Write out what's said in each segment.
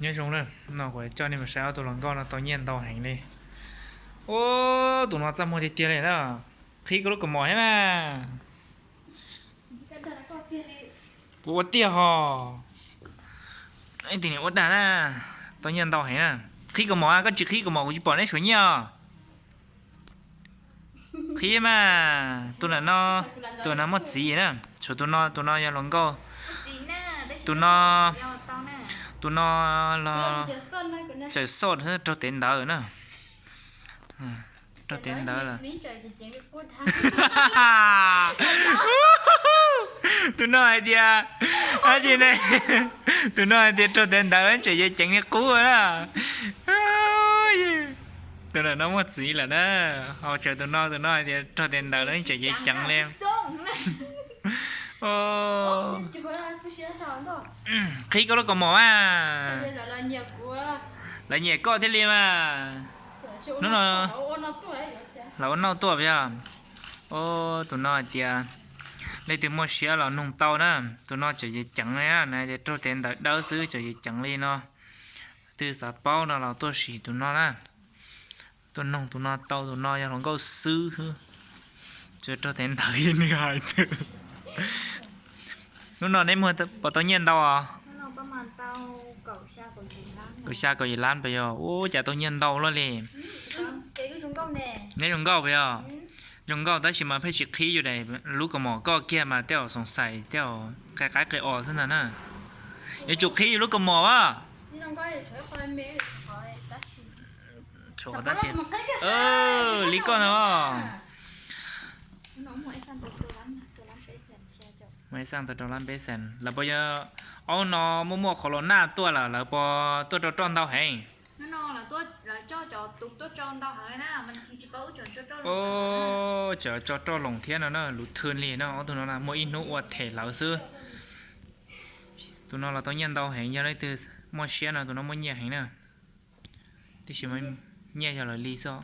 Nyob zoo na, no kuv coj nej mus saib ob tug hluas nkauj no tau nyiaj ntau heev li. Ua, tus no txaj muag tiag tiag li na. Qhib koj lub kaus mom thiab mas. Kuv ua tiag hos. Ib tug nim ua dag na, tau nyiaj ntau heev na. Qhib kaus mom, koj tsis qhib kaus mom kuv tsis pom neb suav nyiaj os. Qhib mas, tus ntawm no, tus no muaj txiv na, tshuav tus no, tus no yog hluas nkauj. Tus no, tus no los tseem soj raug tev ntawd na. Raug tev ntawd lawm. Tus no hais tias, tus no hais tias raug tev ntawd tseem ceev ceev li qub na. Tus ntawm no muaj txiv lawm na. Hos tshuav tus no, tus no hais tias raug tev ntawd tseem ceev ceev li. Qhib koj lub kaus mom a. Lawv nyiam koj thiaj li mas. Hnub no lawv ua noj tuaj puas yog? Tus no hais tias, leej twg muaj siab los noog tau na. Tus no tseem ceev ceev li na, nws hais tias raug tev ntawd dawb xwb tseem ceev ceev li no. Twg xav paub no los tuaj sim tus no na. Tuaj noog tus no tau, tus no yog hluas nkauj xwb. Tsuas raug tev ntawd nws hais tias. Hnub no neb muag puas tau nyiaj ntau os? Kaum xya kaum yim lab puas yog? Ua cas tau nyiaj ntau luaj li. Neb zoo nkauj puas yog? Zoo nkauj tab sis mas pheej tsis qhib yus daim lub kaus mom koj kiag mas tej zaum xoom xais tej zaum qia qaib qia os xwb ntag na. Yuav tsum qhib yus lub kaus mom as. Li koj no. Muaj ib xaj tau rau lab peb xees, lawv puas yog, aub no muaj muaj qhov los naj tuaj lawm lawv puas tuaj rau roj ntau heev? Tseem tso roj loos thiab no na, lus thwj li no ob tug no na muaj ib hnub ua them lawv xwb. Tus no los tau nyiaj ntau heev, yog leej twg muaj siab no tus no muaj nyiaj heev na. Tab sis nyiaj yog lawv li xwb.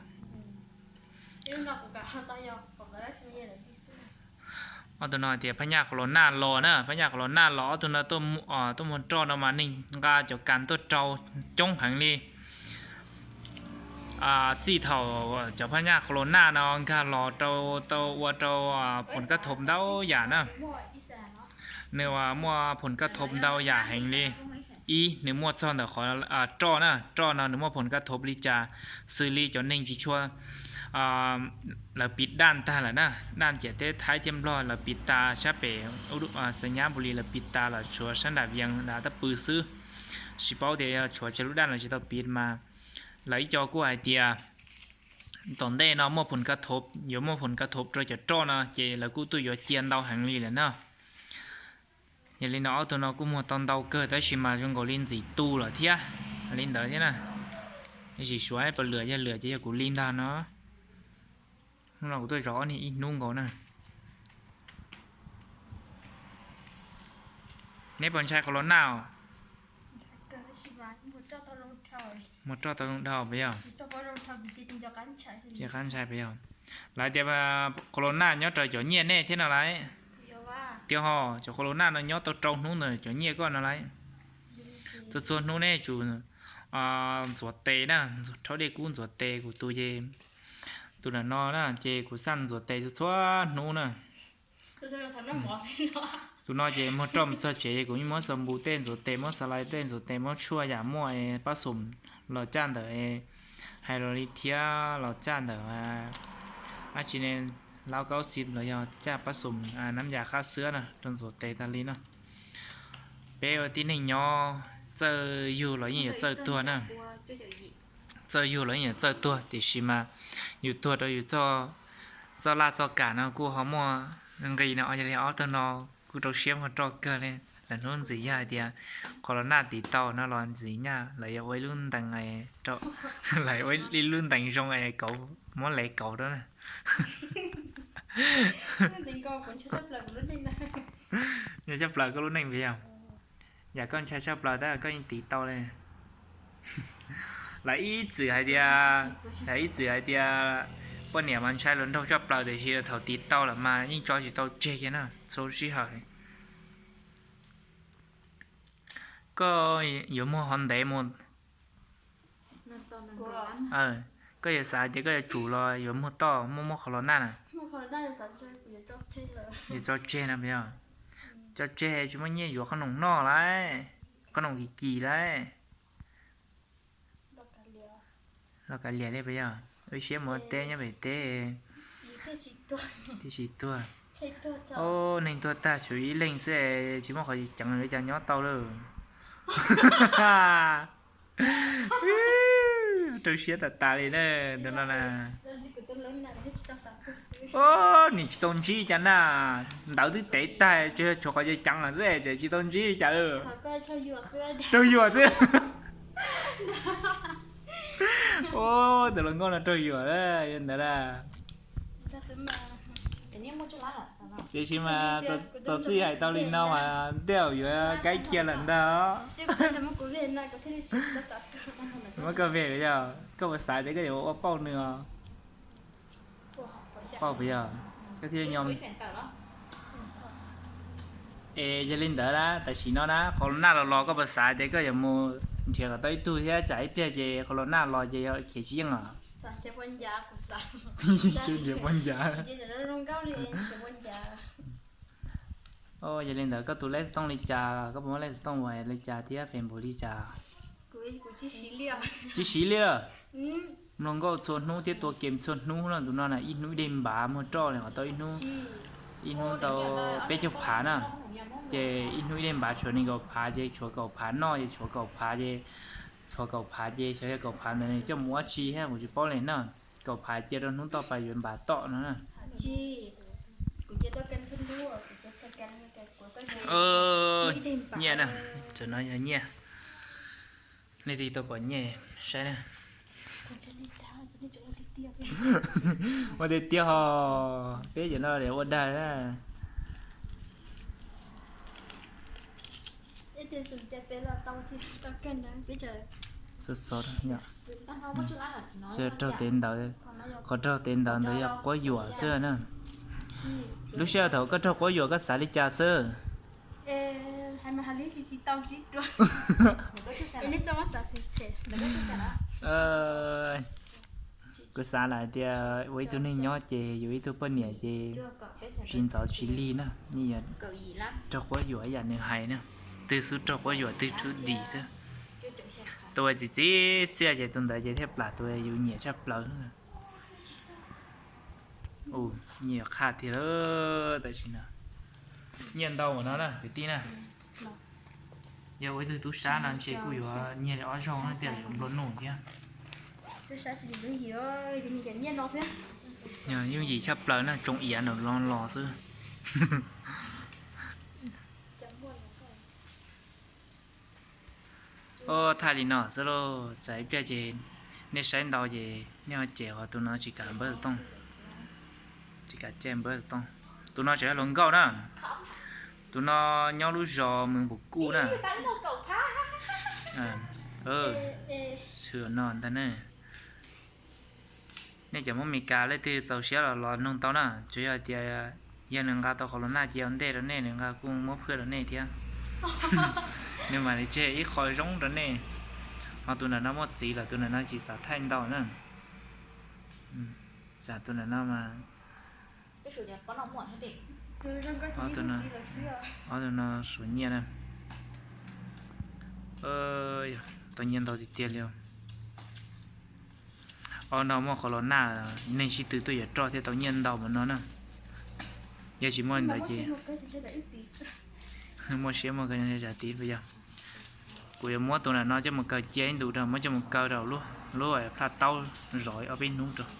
Ob tug no hais tias phab nyaj qhov los naj los na, phab nyaj qhov los naj los ob tug no tuaj muag roj no mas neeg nqa cov kas tuaj rau coob heev li. Txij thaum cov phab nyaj qhov los naj no nkag los rau tau ua rau phoom kaj thom ntau yam na. Nws muaj phoom kaj thom ntau yam heev li. Ib, nws muaj txog ntawm qhov roj na, roj no nws muaj phoom kaj thom li cas, xws li cov neeg tsis tshua, lawv piv daj tag lawm na, daj ciam teb Thaib thiab Nplog lawv piv tas, sab pem Xais Nyab Npus Lis lawv piv tas lawm, tshuav sab nram Vias dav tab pw xwb. Tsis paub tias yog tshuav tsawg lub daj los tsis tau piv mas lawv ib co kuj hais tias tom ntej no muaj phoom kaj thom, yuav muaj phoom kaj thom rau cov roj no ces lawv kuj tuaj yuav cia ntau heev li lawm na. Yog li no ob tug no kuj muag tau ntau kawg tab sis mas zoo nkaus li ntxim tu lawm thiab, li ntawd thiab na. Tab sis suav puas lwm, yog lwm ces yog kuv li ntag no. Hnub no kuv tuaj zov ob niag ib hnub nkaus na. Neb puas ntshai qhov los naj os? Muag roj tau zoo dhau puas yog? Ces qab ntshai puas yog? Lawv tias qhov los naj nyob rau cov nyiaj nej thiab no lauj. Tiag ho, cov qhov los naj no nyob tau rau hnub ntawm cov nyiaj koj no lauj. Txhua txhua hnub nej tsum ntxuav tes na, rhaub dej kub ntxuav tes, kuv tus ces, tus ntawm no na ces kuv xaj ntxuav tes txhua txhua hnub na. Tus no ces muag roj mus txog tsev ces kuv yeej muab xaus npus tej ntxuav tes, muab xaus lais tej ntxuav tes, muab tshuaj yam muaj pab xum los caj ntawm, hais los li thiab los caj ntawm dab tsi ne, laub kaub xim los yog caj pab xum nab yas qab xwab na rau ntxuav tes tag li na. Peb ua tib neeg nyob, txawj yug los yeej yuav txawj tuag na. Txawj yug los yeej yuav txawj tuag tiam sis mas yus tuag rau yus txoj laj txoj kam no kuj ho muaj nqis no. Yog li ob tug no kuj rau siab muag roj kawg li. Lawv hnub ntxiv yog hais tias qhov los naj tiv tau no los ntxiv nyaj lawv yuav ua ib lub ntees, lawv ua ib lub ntees zoo es kauv, muab lev kauv rau na. Yog tshaj plaws koj lub neej puas yog? Yam koj ntshai tshaj plaws tab koj yeej tiv tau li. Lawv ib txwm hais tias, lawv ib txwm hais tias poj niam mas ntshai hluas nraug tshaj plaws tiam sis thaum tiv tau lawm mas yeej tso tsis tau tseg kiag na txhua sij hawm. Koj yuav muag qhov ntev mus. Koj yuav xav tias koj yuav tsum los yuav muag toj muaj muab qhov los naj na. Yuav tso tseg no puas yog? Tso tseg tsis muaj nyiaj yuav qhob noom noj lauj, qhob noom kim kim lauj. Los kav liam li puas yog? Ua siab mus teb nyob pem teb thiaj tsis tuag. Neeg tuag tag tshuav ib leeg xwb, tsis muaj qhov ceev yuav cas nyob tau lawm. Rau siab tas tas li na, tus no na. Nim tsis tau ntsib cas na, ntawd twb tev tag, tsuas yog tshuav qhov ceev ceev xwb, tsis tau ntsib cas li. Raug yuam xwb. Tus hluas nkauj no raug yuam yog ntawd na. Tiam sis mas tau txij hais tau li no mas tej zaum yuav kaib kiag lawm ntag. Muab koj vej yog koj puas xav tias koj yuav ua pauj nws os? Pauj puas yog? Koj thiaj nyo. Es yog li ntawd na, tam sim no na qhov los naj los los koj puas xav tias koj yuav mus nrhiav kom tau ib tug thiab tsam ib pliag ces qhov los naj los ces yog khiav tsis yeej os? Nrhiav poj ncav. Yog li ntawd koj tus lej xov tooj li cas, koj puas muaj lej xov tooj uas li cas thiab Facebook li cas? Tsis siv li lawm. Mloog nkauj txhua hnub thiab tua kem txhua hnub no, tus no na ib hnub ib daim npav muag roj li qhov tau ib hnub, ib hnub tau peb caug phav na. Ces ib hnub ib daim npav tshuav nees nkaum phav ces tshuav kaum phav noj ces tshuav kaum phav ces, tshuav kaum phav ces xyov yog kaum phav ntawd nws coj mus ua tsi thiab kuv tsis paub li na. Kaum phav cia rau hnub toj pais yuav npav tom no na. Nyiaj na, tam no yog nyiaj. Leej twg tau pom nyiaj saib na. Ua tiag tiag ho, peb cov no ua dag na. Xov xov, raug tev ntawd, qhov raug tev ntawd ntawd yog quab yuam xwb na. Lub sij hawm thaum koj raug quab yuam koj xav li cas xwb? Kuv xav lawm hais tias ua ib tug neeg nyob ces yuav ib tug poj niam ces tsis ntxov tsis lig na, yeej yog raug quab yuam ib yam nws hais na, twg xub raug quab yuam twg rub dim xwb. Tus uas txi txiv txiaj ces tus ntawd ces thiaj plam tus uas yus nyiam tshaj plaws. Nyiaj yuav qhaj tiag lawm tam sim no. Nyiaj ntau ua no na kwv tij na. Yog ua ib tug tub sab no ntshe kuj yuav nyiaj li ob zaug no tiag, yuav nplua nuj thiab. Yooj yim tshaj plaws na, tsoo iav nram no los xwb. Os, thaij li no xwb lauj, tsam ib pliag ces nej saib ntau ces nej ho cem hais tus no tsis kam npawb xov tooj, tsis kam cem npawb xov tooj. Tus no tseem yog hluas nkauj na, tus no nyob lub zos Mws Npum Kuj na. Xwm no ntag ne. Nej cov Hmoob Mes Kas leej twg txaus siab los los noog tau na, tsuas yog hais tias yog nws nqa tau qhov los naj cia ua ntej rau nej, nws nqa kuj muab phwj rau nej thiab. Nws mam li tseg ib qho zoo rau nej. Ho tus ntawm no muaj txiv lawm, tus ntawm no tsis xav thaij ntau na. Tsam tus ntawm no mas, ob tug no suav nyiaj na. Tau nyiaj ntau tiag tiag li. Ob no muaj qhov los naj, neeg sib tw tuaj yuav roj thiaj tau nyiaj ntau mus no na. Yog tsis muaj ntawd ces muaj siab muaj kawg zam tid puas yog? Kuv yuav muab tus ntawm no coj mus kaw cia ib ntus rau, muab coj mus kaw rau lub, lub plaj taub zov ob peb hnub rau.